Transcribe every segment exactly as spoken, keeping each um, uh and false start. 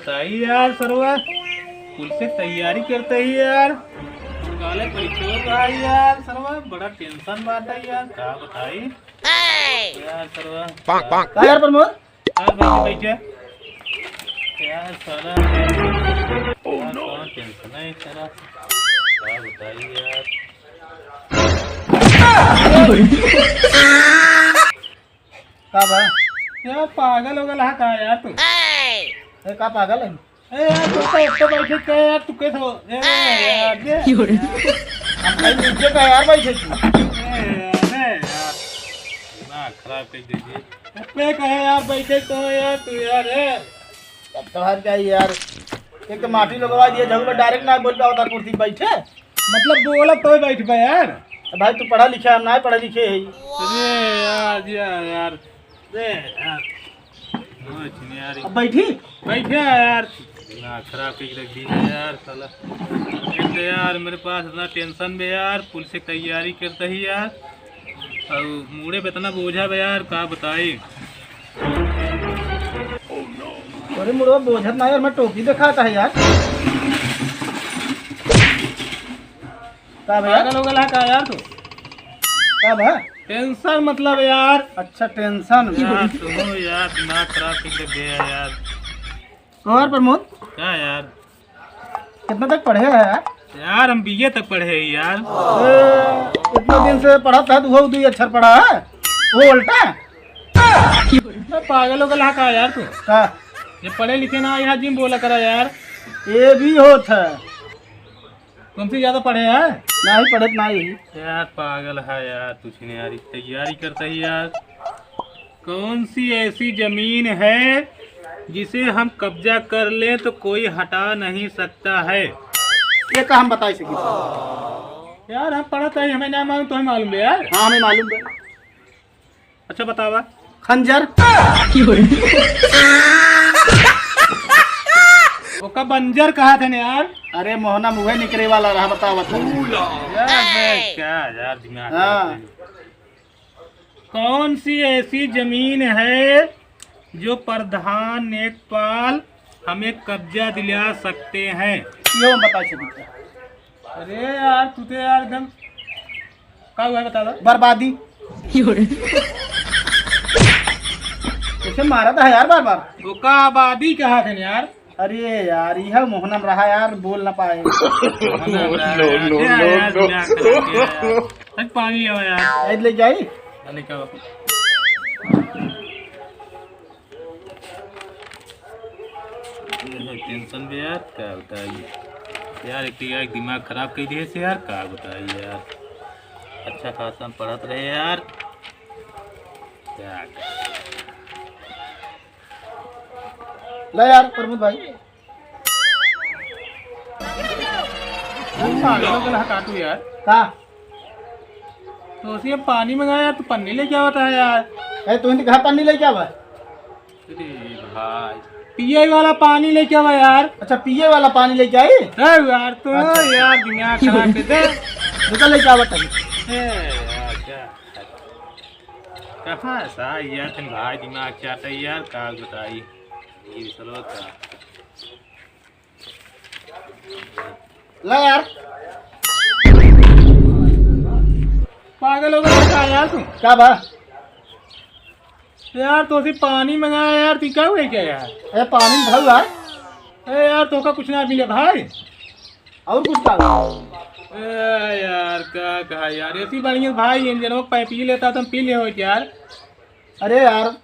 बताई यार सरवा, कुल से तैयारी करते ही यार, काले परीक्षा हो रहा है यार सरवा, बड़ा tension बात है यार, का बताई यार सरवा। का यार प्रमोद? यार बैठे, बैठे। यार साला, यार कौन tension है साला, का बताई यार। का बा? यार पागल हो गया का यार तू? ए, का पागल है? ए यार, तू तो ऊपर बैठे के यार, तू कैसे हो? ए यार, ये। हम कहीं नीचे का यार बैठे तू। ए यार, ए यार, दिमाग खराब कर दे जी। ऊपर का है यार, बैठे तो यार, तू यार है। अब तो हर क्या यार, एक तो माटी लगवा दिए, झगड़ा direct ना बोल पावत कुर्सी पे बैठे। मतलब बोला तो बैठ बा यार। अब भाई तू पढ़ा लिखा, हम ना पढ़े लिखे है। अरे यार, यार, यार, अरे यार, कुछ नहीं यार। अब बैठी? बैठे यार, दिमाग खराब करके रख दी है यार साला। एक तो यार मेरे पास इतना tension बे यार, पुलिस की तैयारी करता ही यार, और मूड़े पे इतना बोझा बे यार, का बताई। अरे मुड़वा बोझत ना यार, मैं टोपी दिखाता है यार। का भैया? पागल हो गया का यार तू? का भा? Tension मतलब यार। अच्छा, tension। यार, सुनो यार, दिमाग खराब कर दे यार। और प्रमोद? क्या यार? कितना तक पढ़े है यार? यार, हम B A तक पढ़े हैं यार। ए, इतना दिन से पढ़त है, तू हो दो अक्षर पढ़ा है, वो उल्टा। मैं पागल हो गया का यार तू? का? ये पढ़े लिखे ना, यहाँ जिम बोला करा यार। ये भी होत है। तुमसे ज्यादा पढ़े हैं? नहीं पढ़त नहीं। यार पागल है यार, तू छिनियारी तैयारी करता ही यार। कौन सी ऐसी जमीन है जिसे हम कब्जा कर लें तो कोई हटा नहीं सकता है? ये का हम बताई सकी? यार हम पढ़त है, हमें ना मालूम, तुम्हें मालूम है यार। हाँ, हमें मालूम है। अच्छा बतावा। खंजर। ओका बंजर कहा थे ने यार। अरे मोहना मुँहे निकरे वाला रहा, बतावा तो। यार, मैं क्या यार दिमाग हाँ। खराब है। कौन सी ऐसी जमीन है जो प्रधान लेखपाल हमें कब्जा दिला सकते हैं? यो हम बता सकते हैं। अरे यार, तू तो यार एकदम, का हुआ है बता दो। बर्बादी। इसे मारा था यार बार बार। ओका आबादी कहा थे यार? अरे यार, यह मोहनम रहा यार, बोल ना पाए। मोहनम रहा यार। No, no, क्या no, यार, no। दिमाग खराब किया यार। हट, पानी लिया यार। ऐद लेके आई? अरे क्या बात? ये है tension भी यार, क्या बताइए यार, एक तो यार दिमाग खराब कर दिए से यार, क्या बताइए यार, अच्छा खासा हम पढ़त रहे यार, क्या करें? ले यार प्रमोद भाई। यार, पागल हो गया काटू यार। का? तो उसी में पानी मंगाया यार, तू पन्नी लेके आवत है यार। ए, तू इनके घर पन्नी लेके आवा। अरे भाई, पिए वाला पानी लेके आवा यार। अच्छा, पिए वाला पानी लेके आई? ए यार, तू अच्छा। यार दिमाग खराब कर दे। निकल लेके आवा तनी। ए यार, क्या? कहाँ से आई यार, तुम भाई दिमाग चाहता है यार, का बताई? ये भी चलो का। ला यार। पागल हो गया का यार तू? का बा? यार, तो से पानी मंगाया यार, तू क्या हुआ क्या यार? अरे, पानी भर यार। अरे यार, तो का कुछ ना मिले भाई। और कुछ का? ए यार, का कहा यार, ऐसी बढ़िया भाई, इंजन में पाइप पी लेता तो हम पी ले होत यार। अरे यार,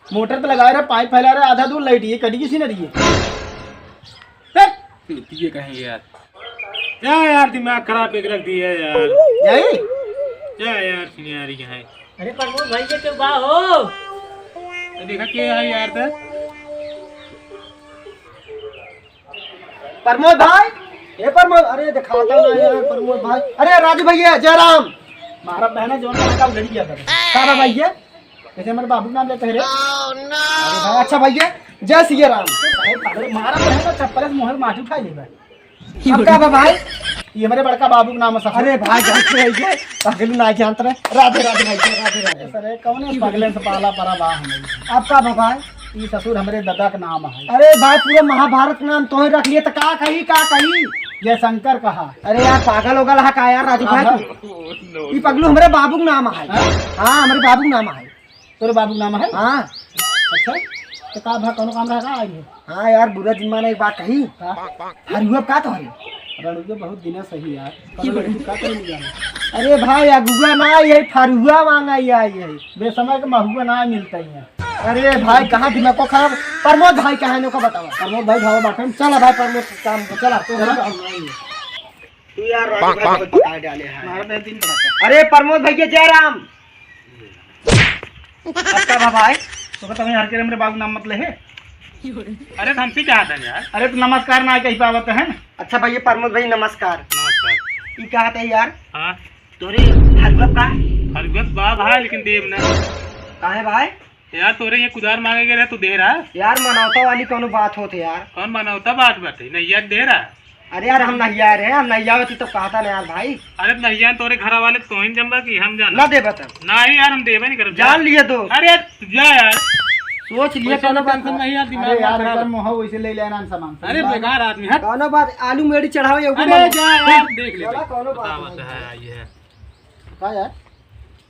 मोटर तो लगाए रहे, पाइप फैला रहे, आधा दूर लाइट ये कटी किसी ने दिए। हट! ये कहेंगे यार। क्या यार, दिमाग खराब एक रख दिया यार। यही? क्या यार, सिनियारी है। अरे प्रमोद भाई के तो बा हो। देखा के है यार, तो प्रमोद भाई, ए प्रमोद, अरे दिखाता ना यार प्रमोद भाई। अरे राजू भैया, जयराम। मारा बहना जोन का काम लड़ी गया था। का बा भैया? कैसे हमारे बाबू का नाम लेते हैं रे? अरे भाई, अच्छा भैया, जय सिया राम। अरे पागल, मारा बहना चप्पल से मुहर माटी उठा ले भाई। अब का बा भाई? ये हमारे बड़का बाबू का नाम है सर। अरे भाई, जानते रहिए, पागल ना जानते रहे। राधे राधे भाई, राधे राधे। सर, ये कौन है पागल से पाला परा बा हमें? अब का बा भाई? ई ससुर हमरे दादा के नाम है। अरे भाई, पूरा महाभारत नाम तोहे रख लिए, तो का कही, का कही? जयशंकर कहा। अरे यार, पागल होगल हा का यार, राजू भाई हाँ। तू? ई पगलू हमरे बाबू के नाम है। हाँ? हाँ, हमरे बाबू के नाम है। तोरे बाबू के नाम है? हाँ। अच्छा, तो का भा, कौनो काम रहा का आई है? हाँ यार, बुरा दिन माना एक बात कही। का? फरुआ का तोहरे? रड़ुआ बहुत दिना सही यार। का करे मिल जाना? अरे भाई, अगुआ ना आई है, फरुआ मांगा आई है। बेसमय के महुआ ना मिलता ही है। अरे भाई, कहाँ दिमाग को खराब? प्रमोद भाई कहाँ है, इनको बतावा। प्रमोद भाई भावा बाटे। चला भाई, प्रमोद काम को चला। तो चला। हम नहीं है। तू यार राजू भाई को पका डाले है। मार दे दिन भर। अरे प्रमोद भैया, जय राम। अच्छा बा भाई, तो कहता हूँ यार के हमरे बाबू नाम मत ले है। अरे तो हमसे क्या आता है यार? अरे तो नमस्कार ना कही पावत है ना। अच्छा भैया प्रमोद भाई नमस्कार। नमस्कार। ई कहा था यार? हाँ। तोरे हरगत का? हरगत बा भाई, लेकिन देव ना। काहे भाई? यार तोरे ये कुदार मांगे गए रहे, तू दे रहा। यार मानवता वाली कौनो बात होत है यार। कौन मानवता बात बाटे? नहीं यार दे रहा। अरे यार हम नहीं आए रहे, हम नहीं आवत ही तो कहता ना यार भाई। अरे तो नहीं जान तोरे घर वाले तो ही जम्बा की हम जान। ना देबा तब। नहीं यार हम देबे नहीं करब। जान लिए दोस्त। अरे यार तू जा यार। सोच लिए वैसे कौनो तो बात टेंशन ना। नहीं यार, दिमाग अरे ना यार, खराब। एकर मोह वैसे ले लेना सामान। अरे बेकार आदमी है। कौनो बात, आलू मेड़ी चढ़ाओ ये ऊपर अरे मत। जा यार, देख ले चला, भाई। कौनो बात बताओ, नहीं। अच्छा है, ये है। का यार?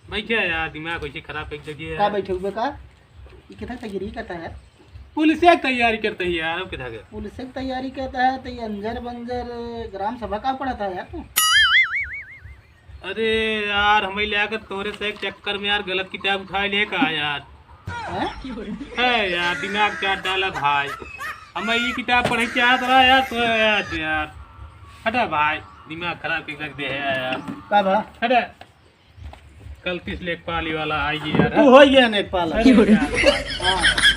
भाई क्या यार, दिमाग वैसे खराब कर दिया का यार। बैठे हुए का? ये कितना तैयारी करता है? पुलिस की तैयारी करता है यार, अब किधर गया? पुलिस की तैयारी करता है तो ये अंजर बंजर ग्राम सभा का पढ़ता है यार तू? अरे यार, हमें ले आकर तोरे से एक चक्कर में यार गलत किताब उठा ले का यार। हैं? है यार, दिमाग चाट डाला भाई। हमें ये किताब पढ़े चाहत रहा यार, तो यार, यार। हटा भाई, दिमाग खराब के रख दे है यार। का बा? हटा। कल किस लेखपाली वाला आई है यार? तू हो गया लेखपाल। अरे यार। हाँ।